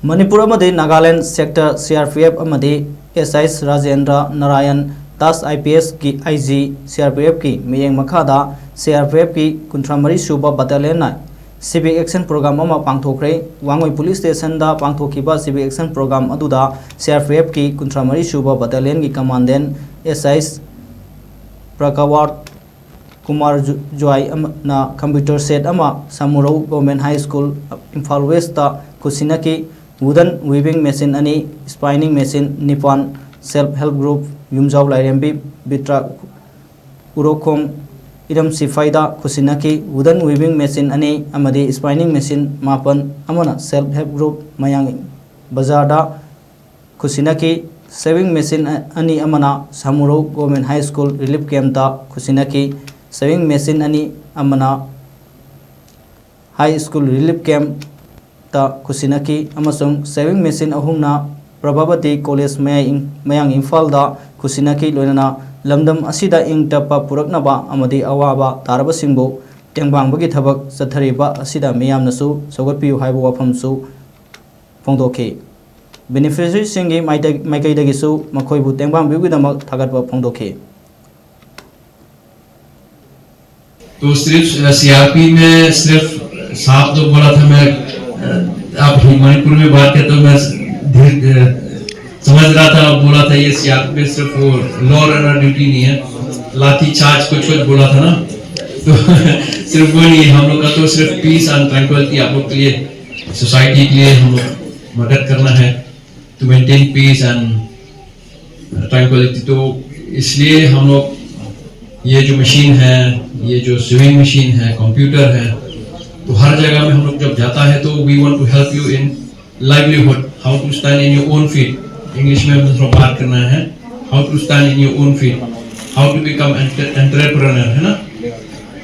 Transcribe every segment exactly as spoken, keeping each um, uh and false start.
ꯃꯅꯤꯄꯨꯔ ꯑꯃꯗꯤ Nagaland sector C R P F ꯑꯃꯗꯤ S I S Rajendra Narayan Das I P ꯑꯦꯁꯀꯤ I G C R P ꯑꯦꯐꯀꯤ ꯃꯤꯠꯌꯦꯡ ꯃꯈꯥꯗ ꯁꯤ ꯑꯥꯔ ꯄꯤ ꯑꯦꯐꯀꯤ ꯀꯨꯟꯊ꯭ꯔꯥ ꯃꯔꯤ ꯁꯨꯕ ꯕꯠꯇꯥꯂꯤꯌꯟꯅ ꯁꯤꯚꯤꯛ ꯑꯦꯛꯁꯟ ꯄ꯭ꯔꯣꯒ꯭ꯔꯥꯝ ꯑꯃ ꯄꯥꯡꯊꯣꯛꯈ꯭ꯔꯦ꯫ ꯋꯥꯡꯉꯣꯏ ꯄꯨꯂꯤꯁ ꯁ꯭ꯇꯦꯁꯟꯗ ꯄꯥꯡꯊꯣꯛꯈꯤꯕ ꯁꯤꯚꯤꯛ ꯑꯦꯛꯁꯟ ꯄ꯭ꯔꯣꯒ꯭ꯔꯥꯝ ꯑꯗꯨꯗ ꯁꯤ ꯑꯥꯔ ꯄꯤ ꯑꯦꯐꯀꯤ ꯀꯨꯟꯊ꯭ꯔꯥ ꯃꯔꯤ ꯁꯨꯕ ꯕꯠꯇꯥꯂꯤꯌꯟꯒꯤ ꯀꯃꯥꯟꯗꯦꯟ ꯑꯦꯁ ꯑꯥꯏ ꯑꯦꯁ ꯄ꯭ꯔꯀꯋꯥꯔ ꯀꯨꯃꯥꯔ ꯖꯨ-, ꯖ꯭ꯋꯥꯏ ꯑꯃꯅ ꯀꯝꯄ꯭ꯌꯨꯇꯔ ꯁꯦꯠ ꯑꯃ Samurou government high school, Imphal west ꯈꯨꯠꯁꯤꯟꯅꯈꯤ꯫ ꯋꯨꯗꯟ ꯋꯤꯚꯤꯡ ꯃꯦꯆꯤꯟ ꯑꯅꯤ, ꯁ꯭ꯄꯥꯏꯅꯤꯡ ꯃꯦꯆꯤꯟ ꯅꯤꯄꯥꯟ, ꯁꯦꯜꯐ ꯍꯦꯜꯞ ꯒ꯭ꯔꯨꯞ ꯌꯨꯝꯖꯥꯎ ꯂꯥꯏꯔꯦꯝꯕꯤ ꯕꯤꯇ꯭ꯔꯥ ꯎꯔꯣꯛꯈꯣꯡ ꯏꯔꯝ ꯁꯤꯐꯥꯏꯗ ꯈꯨꯠꯁꯤꯟꯅꯈꯤ꯫ ꯋꯨꯗꯟ ꯋꯤꯚꯤꯡ ꯃꯦꯆꯤꯟ ꯑꯅꯤ ꯑꯃꯗꯤ ꯁ꯭ꯄꯥꯏꯅꯤꯡ ꯃꯦꯆꯤꯟ ꯃꯥꯄꯟ ꯑꯃꯅ ꯁꯦꯜꯐ ꯍꯦꯜꯞ ꯒ꯭ꯔꯨꯞ ꯃꯌꯥꯡ ꯕꯖꯥꯔꯗ ꯈꯨꯠꯁꯤꯟꯅꯈꯤ꯫ ꯁꯦꯚꯤꯡ ꯃꯦꯆꯤꯟ ꯑ-, ꯑꯅꯤ ꯑꯃꯅ Samurou government high school relief ꯀꯦꯝꯞꯇ ꯈꯨꯠꯁꯤꯟꯅꯈꯤ꯫ ꯁꯦꯚꯤꯡ ꯃꯦꯆꯤꯟ ꯑꯅꯤ ꯑꯃꯅ ꯍꯥꯏ ꯁ꯭ꯀꯨꯜ ꯔꯤꯂꯤꯐ ꯀꯦꯝꯞꯇ ꯈꯨꯠꯁꯤꯟꯅꯈꯤ ꯑꯃꯁꯨꯡ ꯁꯦꯚꯤꯡ ꯃꯦꯆꯤꯟ ꯑꯍꯨꯝꯅ ꯄ꯭ꯔꯚꯥꯕꯇꯤ ꯀꯣꯂꯦꯖ ꯃꯌꯥꯏ ꯏꯝ-, ꯃꯌꯥꯡ ꯏꯝꯐꯥꯜꯗ ꯈꯨꯠꯁꯤꯟꯅꯈꯤ, ꯂꯣꯏꯅꯅ ꯂꯝꯗꯝ ꯑꯁꯤꯗ ꯏꯪ ꯇꯞꯄ ꯄꯨꯔꯛꯅꯕ ꯑꯃꯗꯤ ꯑꯋꯥꯕ ꯇꯥꯔꯕꯁꯤꯡꯕꯨ ꯇꯦꯡꯕꯥꯡꯕꯒꯤ ꯊꯕꯛ ꯆꯠꯊꯔꯤꯕ ꯑꯁꯤꯗ ꯃꯤꯌꯥꯝꯅꯁꯨ ꯁꯧꯒꯠꯄꯤꯌꯨ ꯍꯥꯏꯕ ꯋꯥꯐꯝꯁꯨ ꯐꯣꯡꯗꯣꯛꯈꯤ꯫ ꯕꯦꯅꯤꯐꯤꯁꯔꯤꯁꯤꯡꯒꯤ ꯃꯥꯏꯇꯩ-, ꯃꯥꯏꯀꯩꯗꯒꯤꯁꯨ ꯃꯈꯣꯏꯕꯨ ꯇꯦꯡꯕꯥꯡꯕꯤꯕꯒꯤꯗꯃꯛ ꯊꯥꯒꯠꯄ ꯐꯣꯡꯗꯣꯛꯈꯤ꯫ तो सिर्फ सीआरपी में सिर्फ साहब तो बोला था, मैं, आप मणिपुर में बात करते तो मैं धीरे समझ रहा था, आप बोला था ये सीआरपी में सिर्फ वो लॉ एंड ऑर्डर ड्यूटी नहीं है, लाठी चार्ज कुछ कुछ बोला था ना। तो सिर्फ वो नहीं है, हम लोग का तो सिर्फ पीस एंड ट्रैंक्विलिटी आप लोग के लिए, सोसाइटी के लिए हम लोग मदद करना है, to maintain peace and tranquillity. तो इसलिए हम लोग ये जो मशीन है, ये जो सिविंग मशीन है, कंप्यूटर है, तो हर जगह में हम लोग जब जाता है तो we want to help you in livelihood, how to stand in your own feet, English में हम थोड़ा बात करना है, how to stand in your own feet, how to become entrepreneur, है ना।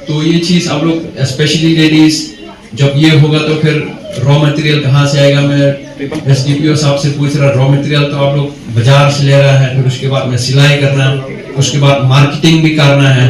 तो ये चीज़ आप लोग, स्पेशली लेडीज, जब ये होगा तो फिर रॉ मटेरियल कहाँ से आएगा? मैं एसडीपीओ साहब से पूछ रहा, रॉ मटेरियल तो आप लोग बाजार से ले रहा है, फिर उसके बाद में सिलाई करना, उसके बाद मार्केटिंग भी करना है।